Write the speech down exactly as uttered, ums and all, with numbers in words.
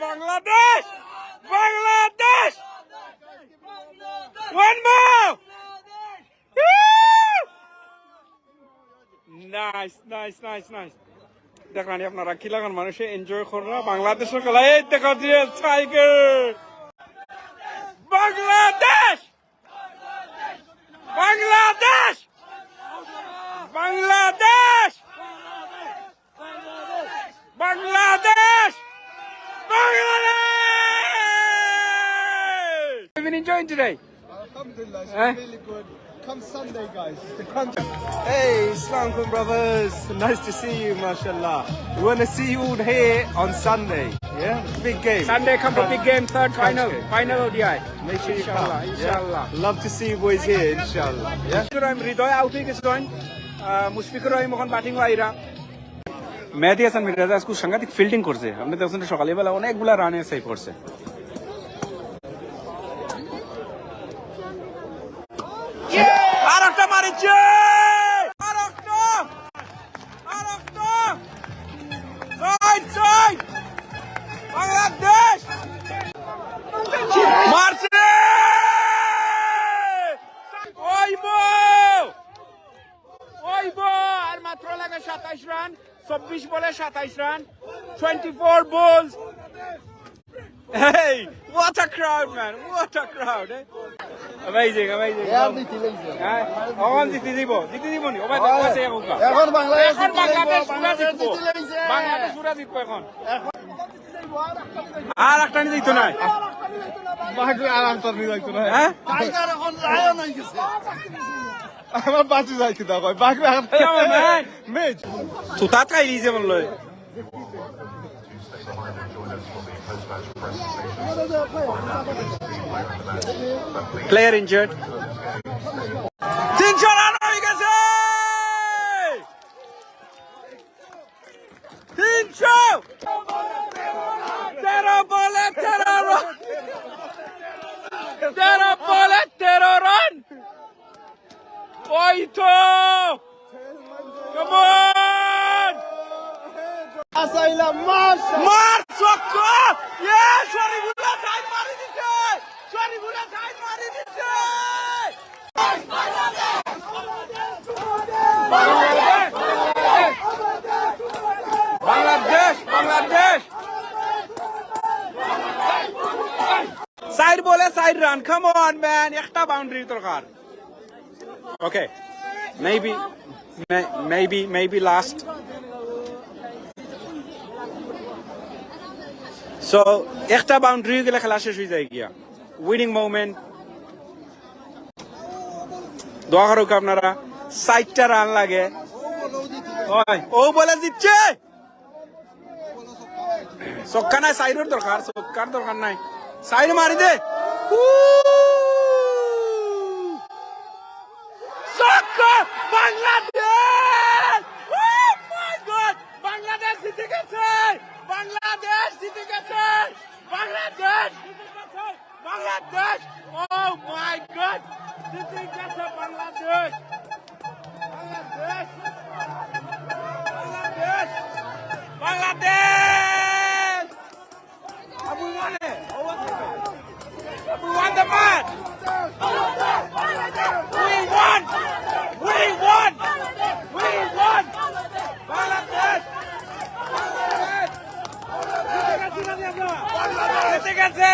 বাংলাদেশ! Bangladesh! One more! Nice, nice, nice, nice. দেখলাম আপনারা কি লাখান মানুষে এনজয় কররা বাংলাদেশের খেলা। এই দেখো যে টাইগার! বাংলাদেশ! বাংলাদেশ! বাংলাদেশ! বাংলাদেশ! Bangladesh! You've been enjoying today? Alhamdulillah, it's Eh? really good. Come Sunday, guys. It's the country. Hey, Islam brothers. Nice to see you, mashallah. We want to see you here on Sunday. Yeah? Big game. Sunday, come for big game, third final. Final O D I. Make sure you come. Inshallah, inshallah. Love to see you boys here, inshallah. Yeah? Mushfiqur Rahim Hridoy out হয়ে গেছে, join. আহ, মুশফিকুর রহিম এখন batting আইরা। মেহেদি হাসান মিরাজ আজকে সাংঘাতিক ফিল্ডিং করছে। আপনি দেখছেন সকালবেলা অনেকগুলা রানে সেভ করছে। আর একটা মারিছে! আর একটা! আর একটা! Side, side! বাংলাদেশ! মারছে! ওইবো! ওইবো! আর মাত্র লাগে সাতাইশ রান, চব্বিশ বলে সাতাইশ run, twenty four balls. Hey, what a crowd, man! What a crowd, eh? Amazing, amazing. হ্যাঁ, অখন জিতি দিব, জিতি দিব নি? ও ভাই, দেখো, আছে এখন। এখন বাংলাদেশ এখন জিতি বাংলাদেশ লাগবো, পুরা জিতবো। জিতি লাগছে। বাংলাদেশ পুরা জিতবো এখন। আর একটা নিয়ে যাইতো নাই। বাংলাদেশ আর একটা নিয়ে যাইতো নাই। হ্যাঁ? টাইগার এখন লায়ন হয়ে গেছে। আমার বাঁচি যাই কিতা কয়, বাঘ না। Come on, man. ম্যাচ। তো তাত খাই দিছে মনে লয়। Player injured. তিনশো রান হয়ে গেছে। তিনশো! তেরো বলে তেরো রান! তেরো বলে তেরো রান! ওই তো! Come on! আসাইলা মার! মার ছক্কা! ইয়ে! শরীফুল্লাহ সাইড মারি দিছে! শরীফুল্লাহ সাইড মারি দিছে! বাংলাদেশ, বাংলাদেশ। চাইর বলে চাইর রান, come on, man, একটা বাউন্ডারি দরকার। Okay, maybe, may-, maybe, maybe last. So, একটা বাউন্ডারি গেলে খেলা শেষ হয়ে যায় গিয়া। Winning moment. দোয়া করুক আপনারা, চাইরটা রান লাগে। ওই, ও বলে জিতছে। ছক্কা নাই, চাইরর দরকার, ছক্কার দরকার নাই। চাইর মারি দে। উ! ছক্কা! Bangladesh! Oh my God! Bangladesh জিতে গেছে! বাংলাদেশ জিতে গেছে! বাংলাদেশ জিতে গেছে! বাংলাদেশ! Oh my God! জিতে গেছে বাংলাদেশ! বাংলাদেশ! বাংলাদেশ! Bangladesh! We won it! We won the match! We won! We won! We won! Bangladesh! বাংলাদেশ! জিতে গেছে!